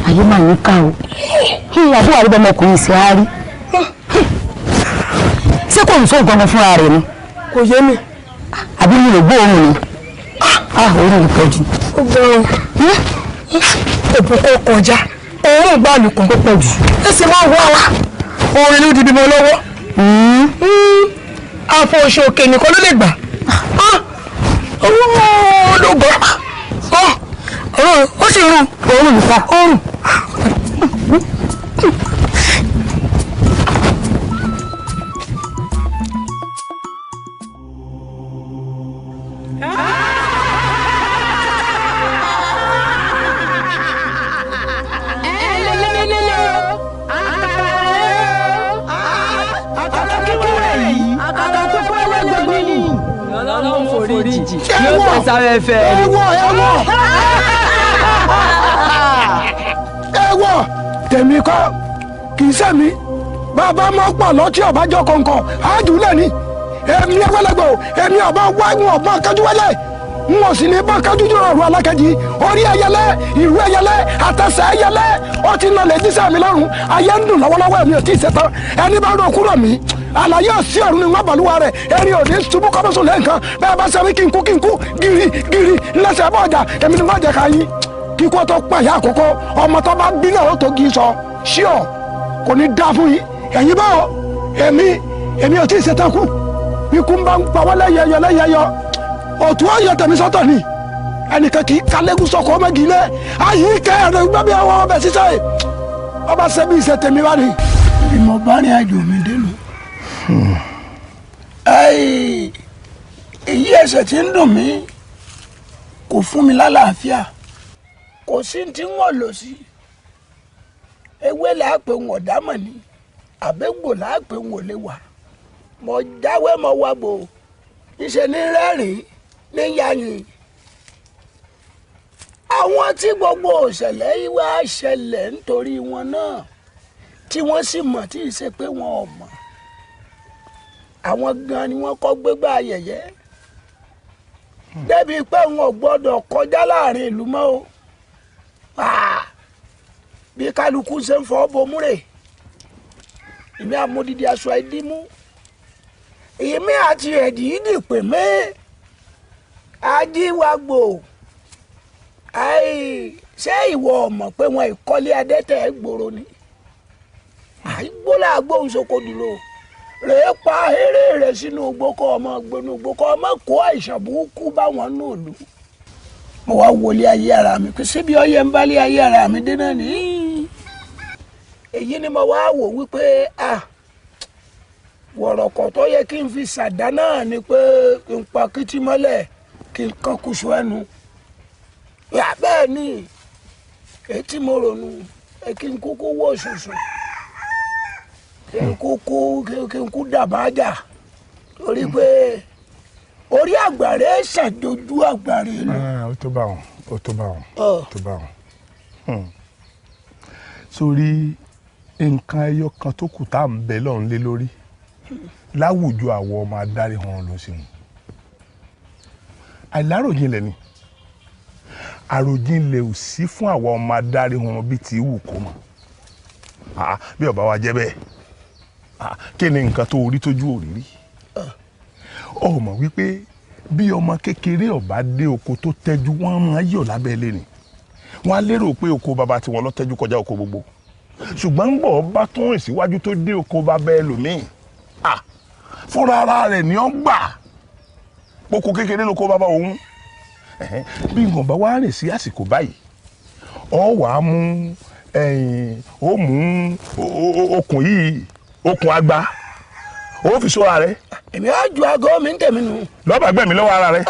Ayé máa ń ká o, àbúrò àríbọ ọmọkùnrin sí á rí. Ṣé kò ń sọ nǹkan kan fúnra rẹ̀ ni? Kò yé mi. Àbí mi ò gbóòórùn ni? Orí mi pọ̀ jù. Ó gbóòórùn. Òbúkọ kọjá òórùn gbàlùkùn ó pọ̀ jù. Ẹ sì máa wá wa orin ló di bímọ lọ́wọ́. Àfọ̀ṣọ òkè nìkan ló lè gbà. Owó ló gbọ́. Ó sì rùn. Òórùn nìkan. Òórùn. Ẹwọ tèmi kọ́ kì í sẹ́mi bàbá mọ́ pọ̀ lọ́tí ọ̀bájọ́ kọ̀ọ̀kan àjùlẹ̀ ni èmi ẹwẹ́lẹ́gbọ̀ èmi ọ̀bá wá ìwọ̀n ọ̀bá kájú wẹ́lẹ̀ n ò sì ní bá kájú jù ọ̀rọ̀ alákẹ́jì orí ẹyẹlẹ ìrú ẹyẹlẹ àtẹsẹ̀ ẹyẹlẹ ó ti nà lè jísẹ́ mi lọ́rùn ayé ń dùn lọ́wọ́lọ́wọ́ èmi ò tí ì ṣetán ẹni bá rò kúrò mí àlàyé òsì ọ̀run ni wọ́n bàlúwa rẹ̀ erin òní ṣubú kọ́mọ́sùn lẹ́ǹkan bẹ́ẹ̀ bá ṣe wí kí n kú kí n kú gírí gírí ńlẹ́sẹ̀ bọ́ ọjà èmi ni wọ́n jẹ ká yín kíkó tó pàyà àkókò ọmọ tó bá bí náà ó tó kí n sọ ṣíọ kò ní dá fún yín ẹ̀yin báwo èmi èmi ò tí ì ṣetán kú ikú ń bá ń pa wọ́n lẹ́yẹyọ lẹ́yẹyọ òtún ọ̀yọ́ tẹ̀mí sọ́tọ̀ ni ẹnìkan kì í kalẹ́gùn sọkọ ọmọge ilé ayé kẹ́ ẹ̀rọ gbẹ́bí ọwọ́ ọbẹ̀ sísẹ́ ọba sẹ́bi ìṣe tèmi wá ni. Bí mo bá rìn àjò mi dénú èyí ẹsẹ̀ tí ń dùn mí kò fún mi lálàáfíà kò sí tí ń wọ̀n lò sí ewé làápẹ̀ ń ọ̀dámọ̀ ni àbẹ́gbò làápẹ̀ ń ò lè wà mo jáwé mo wá gbò ìṣe ní rẹ́rìn-ín ní yanyin àwọn tí gbogbo òṣèlè yìí wá ṣẹlẹ̀ nítorí wọn náà tí wọ́n sì mọ̀ tí ì ṣe pé wọn ò mọ̀ àwọn gan ni wọ́n kọ́ gbégbá ayẹyẹ débi pé wọn ò gbọ́dọ̀ kọjá láàrin ìlú mọ́ o bí kálukú ṣe ń fọ́ bomúrè èmi àmúdídí aṣọ ẹdínmú èmi àti ẹ̀dì yìí dì pè mí ajíwágbò ṣé ìwọ mọ̀ pé wọn ìkọ́lé adẹ́tẹ̀ gbòòrò ni àìgbólà agbóhùnsókò dúró rèé pa eré rẹ̀ sínú gbókò ọmọ gbónú gbókò ọmọ kó àìsàn burúkú báwọn náà lù. Mo wá wọlé ayé ara mi pé síbi ọyẹ ń bálé ayé ara mi dé náà nìyí èyí ni mo wá wò wípé ah wọ̀rọ̀kọ̀ tó yẹ kí n fi ṣàdá náà ni pé kí n pa kìtì mọ́lẹ̀ kí n kàn kùsù ẹnu bẹ́ẹ̀ ni èyí tí mo rònú kí n kúkú wò ṣùṣù kí n kúkú kí n kú dàbájà torí pé orí àgbàre ṣàjòjú àgbàre lọ. Ó tó bá wọn, ó tó bá wọn, ó tó bá wọn. Sórí nǹkan ẹyọ kan tó kù tá à ń bẹ lọ́run lé lórí láwùjọ àwọn ọmọ adarí hàn ló ṣe wọn. Àìláròjinlẹ̀ ni àròjinlẹ̀ ò sí fún àwọn ọmọ adarí hàn bíi ti wù kó mọ̀. Bí ọba wa jẹ́ bẹ́ẹ̀ kí ni nǹkan tó orí tójú òrírí? Ó mọ̀ wípé bí ọmọ kékeré ọba dé oko tó tẹ́jú wọ́n máa yọ̀ lábẹ́ ilé ni wọ́n á lérò pé oko bàbá tiwọn ló tẹ́jú kọjá oko gbogbo ṣùgbọ́n ń bọ̀ bá tún rìn síwájú tó dé oko bàbá ẹlòmíì fúnra ara rẹ̀ ni ó gbà oko kékeré lóko bàbá òun. Bí nǹkan bá wá rìn sí àsìkò báyìí ọ wàá mú ó mú okùn yìí okùn agba ó fi sóra rẹ. Èmi á ju aago mi ń tẹ̀mí nù. Lọ́ba gbẹ̀mí lọ́wọ́ ara rẹ.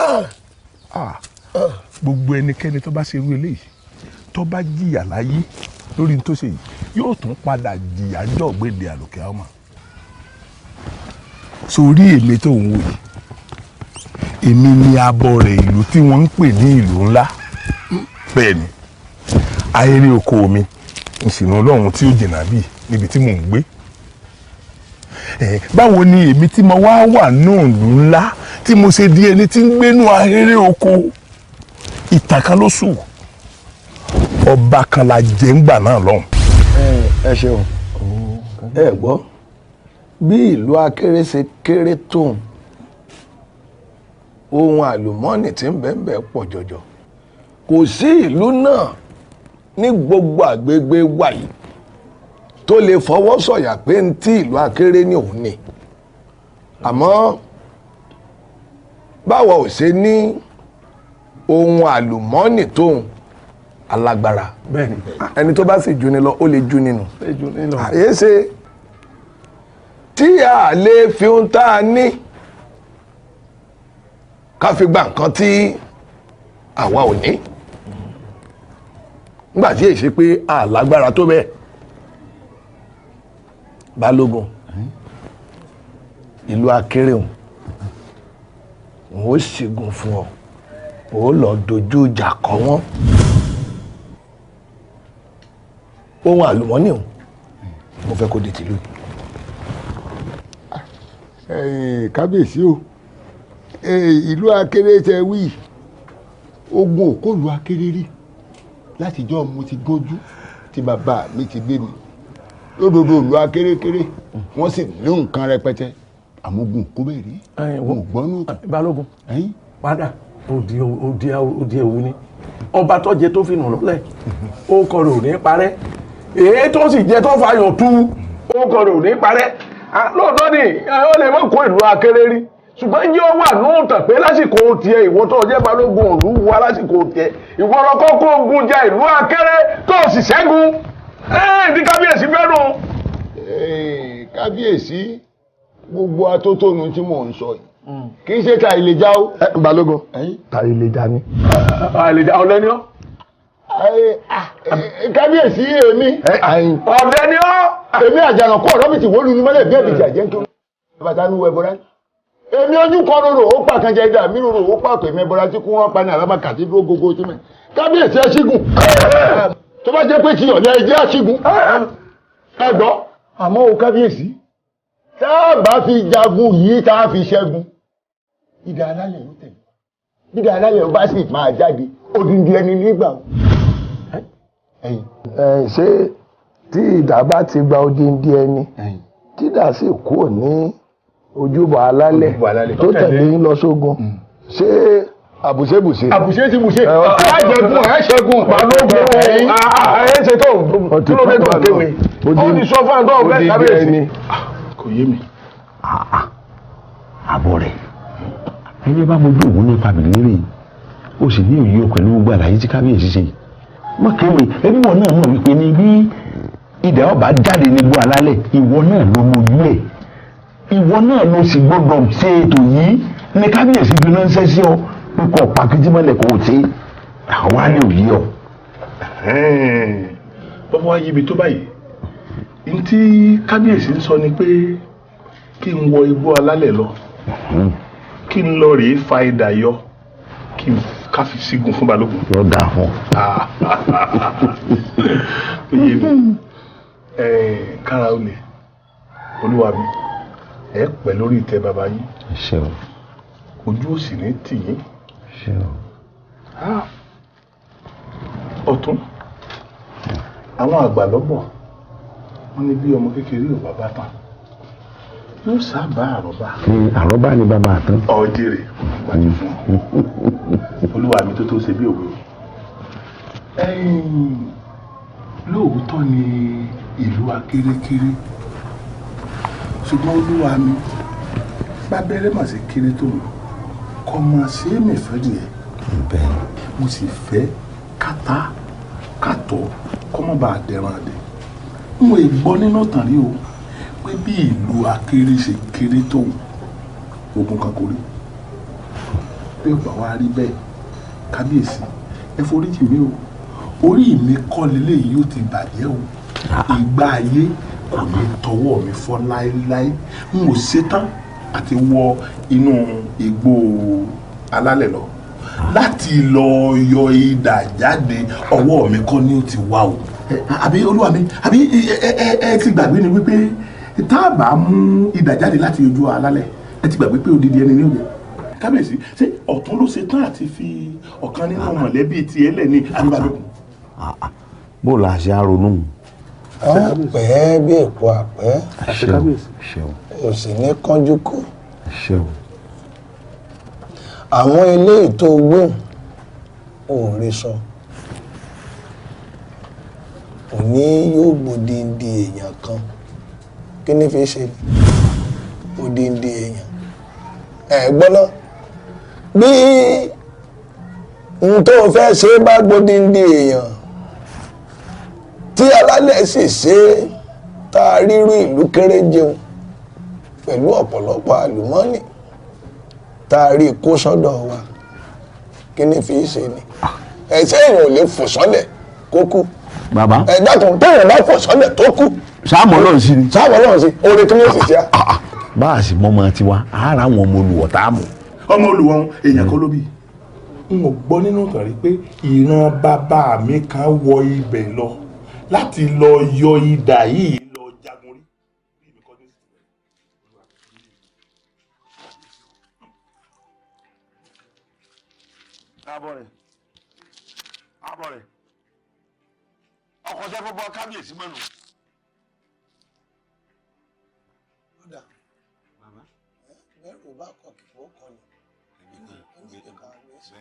Gbogbo ẹnikẹ́ni tó bá ṣe irú eléyìí tó bá jìyà láyé lórí ní tó ṣe yìí yóò tún padà jìyà ńjọ́ gbèdé àlòkè àwọn. Sórí èmi tó ń wò yìí, èmi ni abọ́ rẹ̀ ìlú tí wọ́n ń pè ní ìlú ńlá. Bẹ́ẹ̀ ni, ayéré oko mi ìsìnà ọlọ́run tí ó jìnnà bíi níbi tí mò ń gbé. Báwo ni èmi tí mo wá wà náà ìlú ńlá tí mo ṣe di ẹni tí ń gbénú ahéré oko? Ìtàn kan ló sùn, ọba kan la jẹ́ ńgbà náà lọ́hùn. Ẹ ṣeun. Ẹ gbọ́ bí ìlú Akéré ṣe kéré tóun, ohun àlùmọ́ọ́nì tí ń bẹ ń bẹ pọ̀ jọjọ. Kò sí ìlú náà ní gbogbo àgbègbè wa yìí tó lè fọwọ́ sọ̀yà pé ń tí ìlú Akéré ní òun ni. Àmọ́ báwa ò ṣe ní ohun àlùmọ́ọ́nì tóun alágbára, ẹni tó bá sì juni lọ ó lè juni nù. Àyè ṣe tí a lè fi ohun tá a ní ká fi gba nǹkan tí àwa ò ní, nígbà tí èyí ṣe pé a lágbára tó bẹ́ẹ̀. Balógun, ìlú Akéré òun ó ṣègùn fún ọ, ó lọ dojú ìjà kọ wọ́n. Ohun àlùmọ́nì òun mo fẹ́ kó di tìlú. Kábíyèsí o, ìlú Akéré tẹ wí, ogun òkòlù Akéré rí látijọ́ mo ti gbójú tí bàbá mi ti gbé mi lódodo. Ìlú Akéré kéré, wọ́n sì ní nǹkan rẹpẹtẹ, àmógun kó bẹ́ẹ̀ rí wọn ò gbọ́ nù. Balógun, padà òdi òdi òdi ewu ni ọba tó jẹ tó fi nù lọ́lẹ̀, ó kọ rẹ̀ ò ní parẹ́. Èyí tó sì jẹ tó fàyọ̀ tú, ó kọ rẹ̀ ò ní parẹ́. Lóòótọ́ ni ó lè mọ̀ kó ìlú Akéré rí, ṣùgbọ́n yóò wà nóòtàn pé lásìkò tiẹ̀, ìwọ tó jẹ́ balógun ìlú wa, lásìkò tiẹ̀ ìwọ lọ́kọ́ kó ogun jẹ ìlú Akéré tó sì ṣẹ́gun ní kábíyèsí fẹ́ràn. Kábíyèsí, gbogbo atótónu tí mò ń sọ yìí kì í ṣe ta ìlẹ̀já o. Balógun, ta ìlẹ̀já ni. Àìlèjà ọ̀lẹ ni ọ́. Kábíyèsí, èmi. Ọ̀lẹ ni ọ́. Èmi àjànàkú ọ̀rọ̀ mi ti wó lu ní mọ́lẹ̀ bí ẹ̀bìtì àjẹ́ ń kí bàtà ní wọ ẹbọra. Èmi ojú kan rorò ó pa kan jẹ ìdá mi rorò ó pàtó èmi ẹbọra tí kún wọn pa ní àlámà kàtí dúró gógó tí mẹ. Kábíyèsí, ẹ ṣígun. Tó bá jẹ́ pé ti ọ̀lẹ ẹ jẹ́ àṣígun. Ẹ gbọ́, àmọ́ o kábíyèsí, tá a bá fi jagun yìí tá a fi ṣẹ́gun, idà alálẹ̀ ló tẹ̀lé. Idà alálẹ̀ ó bá sì máa jáde, odindi ẹni nígbà o. Ṣé tí idà bá ti gba odindi ẹni, tídà sì kúrò ní ojúbọ alálẹ̀ tó tẹ̀lé yín lọ sógun, ṣé àbùṣebùṣe? Àbùṣe ti bùṣe, àjẹgùn ẹ ṣẹ́gun. Balógun, ẹ ṣe tó kí ló dé tó kéwé ó ní sọ fún àgbà ọ̀fẹ́ kábíyèsí. Kò yé mi. Àbọ̀ rẹ̀ ẹni bá mojú òun nípa bìrìrì, ó sì ní òye pẹ̀lú gbogbo àlàyé tí kábíyèsí ṣe mọ̀ kéwé. Ẹbí wọn náà mọ̀ wípé ní bí idà ọba jáde nígbó alálẹ̀, ìwọ náà ló mojú ẹ̀, ìwọ náà ló sì gbọ́dọ̀ ṣe ètò yìí ní kábíyèsí fi ránṣẹ́ sí ọ pé kò pàkìtì mọ́lẹ̀ kò ṣe àwọn á ní òye ọ. Bọ́bá wá yíbi tó báyìí, n tí kábíyèsí ń sọ ni pé kí n wọ igbó alálẹ̀ lọ, kí n lọ rèé fa idà yọ, kí n ká fi sígun fún balógun. Yóò dáa fún ọ. Ó yé mi. Kára ó lè, olúwa mi, ẹ pẹ́ lórí ìtẹ́ bàbá yín. Ṣeun. Ojú ò sì ní tì yín. Ṣeun. Ọ̀tún, àwọn àgbà lọ́bọ̀ wọ́n ní bí ọmọ kékeré ò bá bá tán yóò sábà àrọ́bá. Àrọ́bá ni bàbá àtán. Ọ̀jẹ̀rẹ̀ gbàjú fún ọ, olúwa mi, tó tó ṣe bí òwe o. Lóòótọ́ ni ìlú akéré-kéré, ṣùgbọ́n olúwa mi, bábẹ́rẹ́ mà sí kéré tó mọ̀ kọ́ mọ̀ sí èmi fẹ́ nìyẹn. Mo sì fẹ́ kátá kátó kọ́ mọ́ bá a dẹran àdẹ. N ò gbọ́ nínú ìtàn rí o pé bí ìlú akéré ṣe kéré tó, ogun kan kò rí bí ó bá wá rí bẹ́ẹ̀. Kábíyèsí, ẹ foríjì mi o, orí mi kọ́ leléyìí yóò ti bàjẹ́ o. Ìgbà ayé kò ní tọwọ́ mi fọ́ láéláé. N ò ṣetán àti wọ inú igbó alálẹ̀ lọ láti lọ yọ idà jáde, ọwọ́ mi kọ́ ni ó ti wá o. Àbí olúwa mi, àbí ẹ ti gbàgbé ni wípé tá a bá mú idà jáde láti ojú alálẹ̀, ẹ ti gbàgbé pé odidi ẹni ní òye. Kábíyèsí, ṣé ọ̀tún ló ṣe tán àti fi ọ̀kan nínú mọ̀lẹ́bí tiẹ̀ lẹ̀ ní àbíbalógun? Bó la ṣe á ronú. Ọ̀pẹ́ bí èpo àpẹ́, ò sì ní kánjú kú. Àwọn eléyìí tó gbóhùn ò rí sọ, òní yóò gbòdìndì èèyàn kan. Kí ni fi ṣe òdìndì èèyàn? Ẹ gbọ́ná, bí n tó fẹ́ ṣe bá gbòdìndì èèyàn tí alálẹ̀ sì ṣe tá a rírú ìlú kéré jẹun pẹ̀lú ọ̀pọ̀lọpọ̀ àlùmọ́ọ́nì tá a rí kó sọ́dọ̀ wa, kí ni fi ṣe ni? Ẹ̀ṣẹ́ èèyàn ò lè fò sọ́lẹ̀ kó kú. Bàbá, ẹ dákun, téèyàn bá fò sọ́lẹ̀ tó kú. Sáàmù Ọlọ́run sí ni. Sáàmù Ọlọ́run sí, oore kí ni ó sì ṣe á. Bá a sì mọ ọmọ tiwa, ara àwọn ọmọ olùwọ̀ tá a mọ̀. Ọmọ olùwọ̀ èèyàn kọ́ ló bí. N ò gbọ́ nínú ìtàn rí pé ìran bàbá mi kan wọ ibẹ̀ lọ láti lọ yọ idà yìí lọ jagun rí. Abọ́ rẹ̀, abọ́ rẹ̀, ọkọ̀ tẹ́ fọ́ bọ́ kábíyèsí mọ́nu. Kódà bàbá, bẹ́ẹ̀rù bá kọ kìkọ́ kọ ni ní ìka àgbẹ̀sí.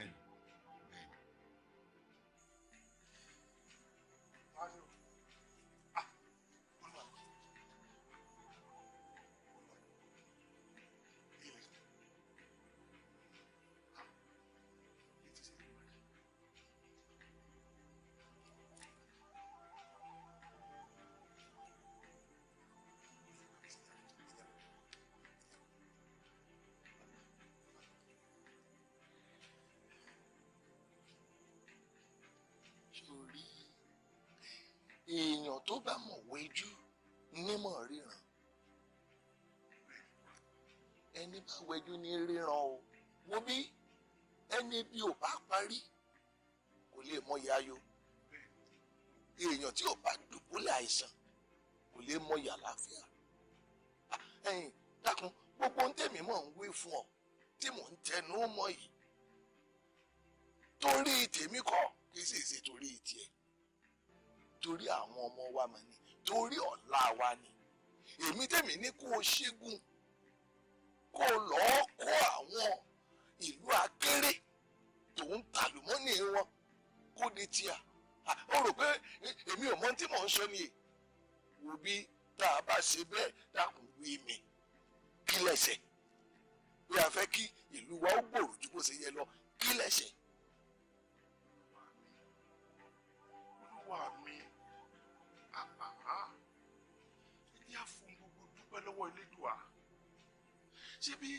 Èèyàn tó bá mọ̀ wéjú nímọ̀ ríran, ẹni bá wẹjú ní ríran o. Wo bí ẹni bí ò bá parí kò lè mọyì ayọ̀, èèyàn tí ò bá dùbúlẹ̀ àìsàn kò lè mọyì àlàáfíà. Ẹ̀yin dákun, gbogbo ohun tèmi mọ̀ ń wí fún ọ tí mò ń tẹnu mọ́ yìí, torí tèmi kọ́, kì í sì ṣe torí tiẹ̀, torí àwọn ọmọ wa mà ní, torí ọ̀la wa ni. Èmi tèmi ní kó o ṣẹ́gun, kó o lọ́ọ́ kó àwọn ìlú akéré tó ń tàlùmọ́nì wọn kó di tíà. Ó rò pé èmi ò mọ tí mò ń sọ ni. Wò bí tá a bá ṣe bẹ́ẹ̀, dákun wí mi kí lẹ̀ṣẹ̀ bí a fẹ́ kí ìlú wa ó gbòòrò ju bó ṣe yẹ lọ, kí lẹ̀ṣẹ̀. Olúwa mi, ẹni á fún gbogbo dúpẹ́ lọ́wọ́ Elédùà. Ṣé bí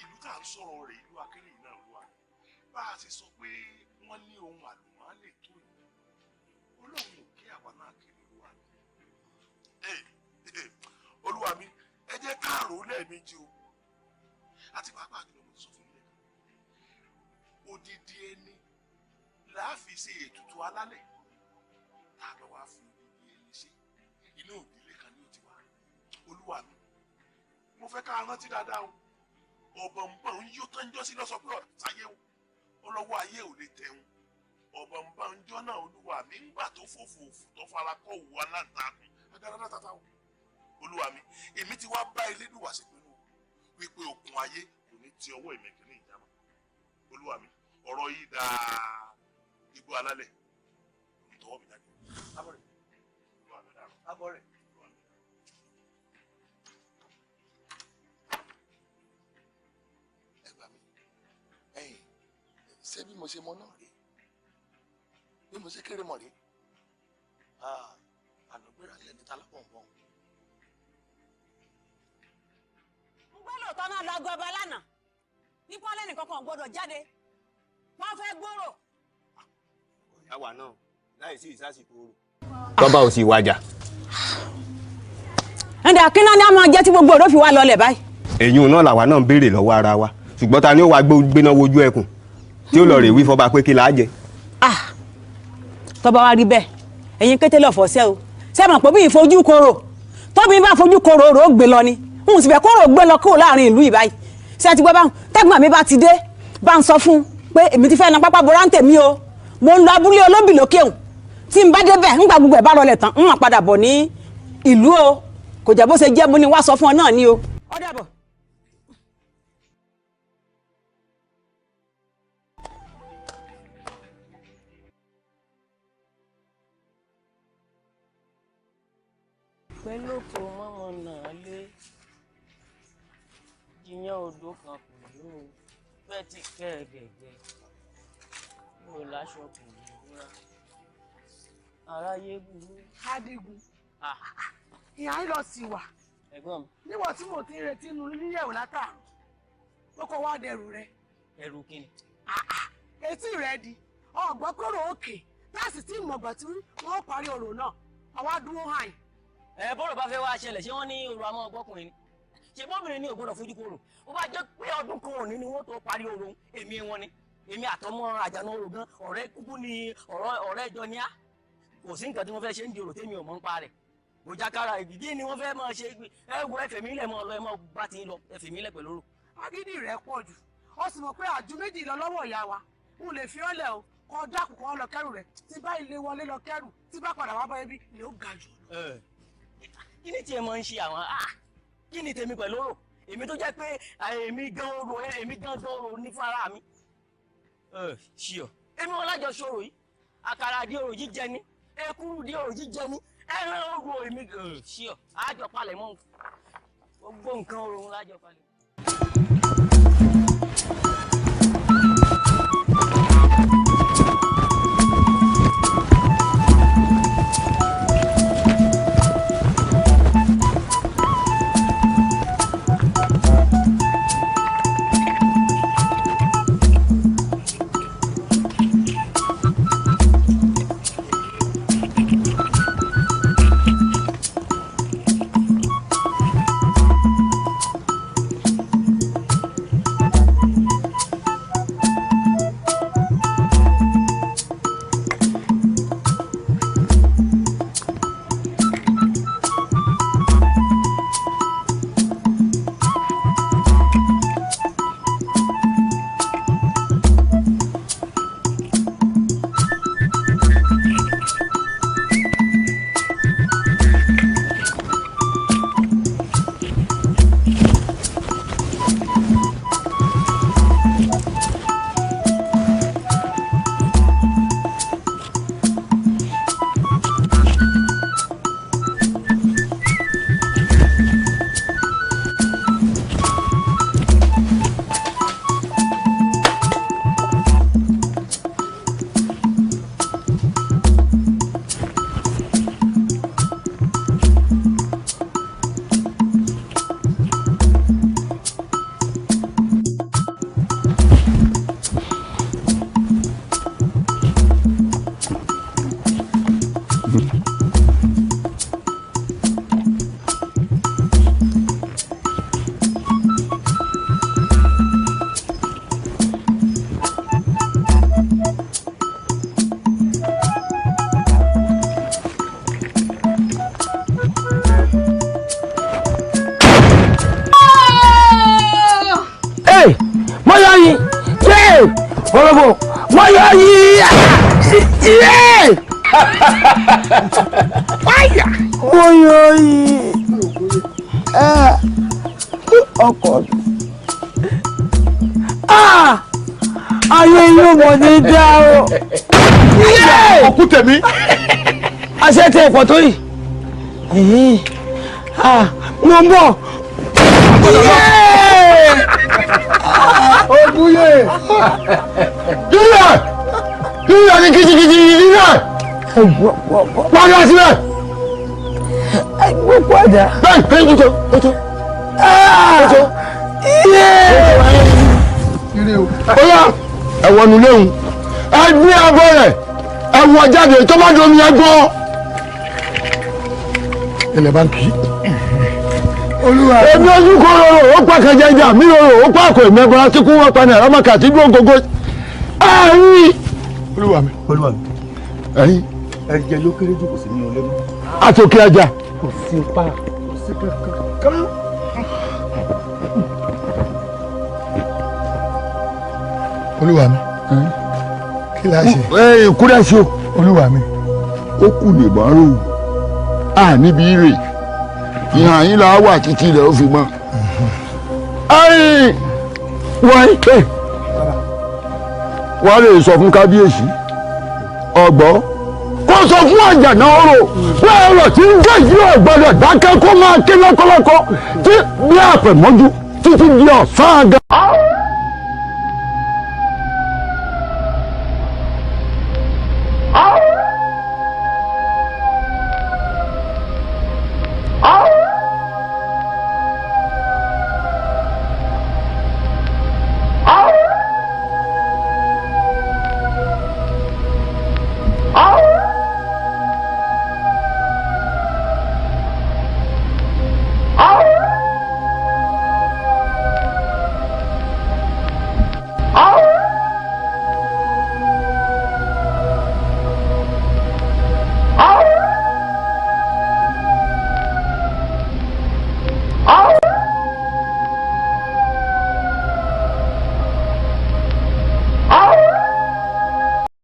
ìlú tá à ń sọ̀rọ̀ rẹ̀, ìlú akéré yìí náà wà, bá a ti sọ pé wọ́n ní ohun àlùmọ́ọ́nì tó yìí, Ọlọ́run ò kí àwa náà kiri. Olúwa mi, Olúwa mi, ẹ jẹ́ ká rò lẹ́ẹ̀mejì o. Àti pàápàá jùlọ, mo ti sọ fún ilé odidi ẹni láàfin ṣe ètùtù alálẹ̀. Tá a bá wá fi odidi ẹni ṣe, inú òdìlé kan ní ó ti wá. Olúwa mi, mo fẹ́ ká rántí dáadáa o. Ọ̀bọ̀nbọ̀n ń yó tán jọ́ sí lọ́sọ pé ọ̀sáyé o, ọlọ́wọ́ ayé ò lè tẹ̀hún. Ọ̀bọ̀nbọ̀n ń jọ́ náà, olúwa mi, ń gbà tó fòfò òfò tó fara kọ́ òwò aláǹtakùn agbára tata o. Olúwa mi, èmi ti wá bá Elédùwà ṣèpinnu wípé okùn ayé kò ní ti ọwọ́ èmi kìíní ìjàmọ́. Olúwa mi, ọ̀rọ̀ yìí dáa, igbó alálẹ̀ kò ní tọwọ́ mi jáde. Abọ́rẹ̀, olúwa mi dàrú. Abọ́rẹ̀. Ẹ gbà mí, ẹ̀yin ṣé bí mo ṣe mọ náà rèé, bí mo ṣe kéré mọ̀ rèé, àlọ́gbéra lẹ́ni tálábọ̀nbọ̀n. Mo gbọ́ lóòótọ́ náà lọ ago ọba lánàá nípa lẹ́nìkan kan ò gbọ́dọ̀ jáde, wọ́n fẹ́ gbòòrò. Àwa náà láì sí ìsásìkò oru. Tọ́ba ò sì wájà. Ǹdà kí náà ni a máa jẹ́ tí gbogbo òró fi wá lọlẹ̀ báyìí. Èyí náà làwa náà ń béèrè lọ́wọ́ ara wa, ṣùgbọ́n ta ni ó wá gbéná wojú ẹkùn tí ó lọ rè wí fọba pé kí là á jẹ. Tọ́ba wa rí bẹ́ẹ̀, ẹ̀yin kété lọ́fọ̀ọ́ sẹ́ o, ṣé mọ̀ pé bí ìfojú korò tóbi bá fojú korò rò ó gbé lọ ni, n sì fẹ́ kóró gbé lọ kúrò láàrin ìlú ìbáyìí. Ṣé ti gbọ́ báwọn tẹ́gbọ̀n mi bá ti dé bá ń sọ fún un pé èmi ti fẹ́ na pápá bora ń tèmi o, mo ń lọ abúlé olóbì lókè òun, tí n bá débẹ̀ ń gba gbogbo ẹ̀ bá rọlẹ̀ tán ń mà padà bọ̀ ní ìlú o, kò jẹ́ bó ṣe jẹ́, mo ní wá sọ fún ọ náà ni o. Ó dàbọ̀. Pẹ̀lú òkò mọ́mọ́ náà lé jiyàn odò kan kò yóò bẹ́ẹ̀ ti kẹ́ ẹ gẹ̀gẹ́ mo láṣọ kò ní wúrà aráyé burú. Adigun, ìyá yín lọ sí wa. Ẹ̀gbọ́n mi. Níwọ̀n tí mo ti ń retí inú níyẹ̀wò látàárọ̀, ó kọ́ wá dẹrù rẹ. Ẹrù kíni? Etí rẹ di ọgbọ́n kóró òkè láti tí ìmọ̀gbọ̀n tí wọ́n parí ọ̀rọ̀ náà, àwa dúró hàn. Ẹ bọ́rọ̀ bá fẹ́ wá ṣẹlẹ̀, ṣé wọ́n ní ọ̀rọ̀ àmọ́ ọgbọ́kùnrin ni? Ṣé bọ́bìnrin ní ò gbọ́dọ̀ fojú korò? Ó bá jẹ́ pé ọdún kan òní ni wọ́n tó parí ọ̀rọ̀, èmi wọn ni èmi àtọmọ àjànà ọ̀rọ̀ gan ọ̀rẹ́ kúkú ni ọ̀rẹ́ jọ ní á. Kò sí nǹkan tí wọ́n fẹ́ ṣe ń di ọ̀rọ̀ tèmi ò mọ̀ ń pa rẹ̀. Òjàkárà ìdí ni wọ́n fẹ́ máa ṣe. Ẹ wo ẹfẹ̀ mi lẹ̀ mọ́ lọ, ẹ mọ́ bá ti ń lọ, ẹfẹ̀ mi lẹ̀ pẹ̀lú ọ̀rọ̀. Agídí rẹ̀ pọ̀ jù, ó sì mọ̀ pé àjù méjì lọ lọ́wọ́ ìyá wa, n lè fi ọ́ lẹ̀ o, kọ́ dákun kọ́ lọ kẹ́rù rẹ̀, tí bá ilé wọlé lọ kẹ́rù, tí bá padà wá bá ẹbí lè ó ga jù. Kí ni tiẹ̀ máa ń ṣe àwọn kí ni tèmi pẹ̀lú ọ̀rọ̀? Èmi tó jẹ́ pé èmi gan ọ̀rọ̀, èmi gan ọ̀rọ̀ ní fún ara mi. Ṣíọ èmi wọn lájọ ṣòro yìí, àkàrà di ọ̀rọ̀ jíjẹ ni, ekuru di ọ̀rọ̀ jíjẹ ni, ẹran ọ̀rọ̀ èmi ṣíọ àjọ palẹ̀ mọ́ gbogbo nǹkan ọ̀rọ̀ lájọ palẹ̀. Ọkọ mi. Ayé yóò mọ̀ ní dá o. Òkú tèmi. Aṣẹ́ tẹ ẹ̀pọ̀ tó yìí. Mo ń bọ̀. Ogunye. Kílẹ̀! Kílẹ̀ ní kìtìkìtì kílẹ̀! Padà síbẹ̀! Ẹgbẹ́ padà. Bẹ́ẹ̀ bẹ́ẹ̀ ó tó ó tó. Ó tó. Ó yá ẹ̀wọ̀nù léhùn. Ẹ gbé abọ́ rẹ̀ ẹ wọ jáde tó bá domi ẹ gbọ́. Ilẹ̀ báńkì. Olúwa. Èmi ojú kò rọrùn ó pàkànjẹ ìjà mi rọrùn ó pàkó èmi ẹbọra tí kú wọn pa ní àràmàkà tí dúró gógó. Ẹ̀yin. Olúwa mi. Olúwa mi. Ẹ̀yin. Ẹ̀jẹ̀ ló kéré jù kò sí nínú ilé mọ́. Àtòkè ajá. Kò sí pa kò sí kankan. Olúwa mi. Kí la ṣe? Ẹ kúrẹ́ sí o. Olúwa mi. Ó kù nìbọn rò à níbi rè ìhàn yín là wà títí rẹ̀ ó fi mọ́. Ẹ̀yin wọ́n ẹ̀ wọ́n lè sọ fún kábíyèsí ọgbọ́ kó sọ fún àjànà ọ̀rọ̀ pé ọ̀rọ̀ tí ń gé yìí ò gbọ́dọ̀ dákẹ́ kó máa ké lọ́kọ́lọ́kọ́ tí bí àpẹ̀mọ́jú títí di ọ̀sán àga.